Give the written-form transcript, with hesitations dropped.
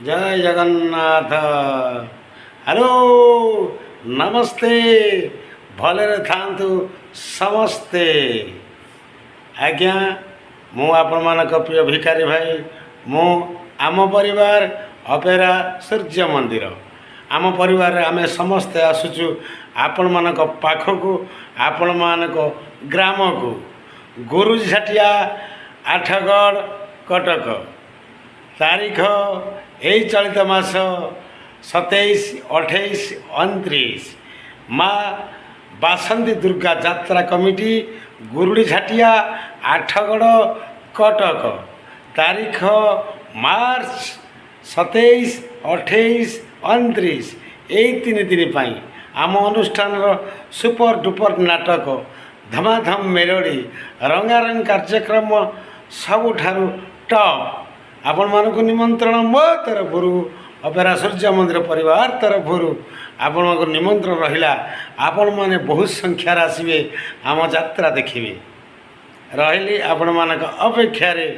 ଜୟ Jagannath. Hello, ନମସ୍ତେ। ଭଲରେ ଥାଆନ୍ତୁ ସମସ୍ତେ। ଆଜ୍ଞା, ମୁଁ ଆପଣମାନଙ୍କ ପ୍ରିୟ ଭିକାରୀ ଭାଇ। ମୁଁ ଆମ ପରିବାର ଅପେରା ସୂର୍ଯ୍ୟ ମନ୍ଦିର, ଆମ ପରିବାରରେ ଆମେ ସମସ୍ତେ ଆସୁଛୁ ଆପଣମାନଙ୍କ ପାଖକୁ, ଆପଣମାନଙ୍କ ଗ୍ରାମକୁ, ଗୁରୁଝାଟିଆ, ଆଠଗଡ଼, କଟକ। ତାରିଖ ଏଇ ଚଳିତ ମାସ 27, 28, 29। ମା ବାସନ୍ତୀ ଦୁର୍ଗା ଯାତ୍ରା କମିଟି, ଗୁରୁଡ଼ି ଝାଟିଆ, ଆଠଗଡ଼, କଟକ। ତାରିଖ ମାର୍ଚ୍ଚ 27, 28, 29, ଏଇ 3 ଦିନ ପାଇଁ ଆମ ଅନୁଷ୍ଠାନର ସୁପର ଡୁପର ନାଟକ, ଧମାଧମ ମେଲୋଡ଼ି, ରଙ୍ଗାରଙ୍ଗ କାର୍ଯ୍ୟକ୍ରମ, ସବୁଠାରୁ ଟପ୍। ଆପଣମାନଙ୍କୁ ନିମନ୍ତ୍ରଣ ମୋ ତରଫରୁ, ଅପେରା ସୂର୍ଯ୍ୟ ମନ୍ଦିର ପରିବାର ତରଫରୁ ଆପଣଙ୍କୁ ନିମନ୍ତ୍ରଣ ରହିଲା। ଆପଣମାନେ ବହୁତ ସଂଖ୍ୟାରେ ଆସିବେ, ଆମ ଯାତ୍ରା ଦେଖିବେ। ରହିଲି ଆପଣମାନଙ୍କ ଅପେକ୍ଷାରେ।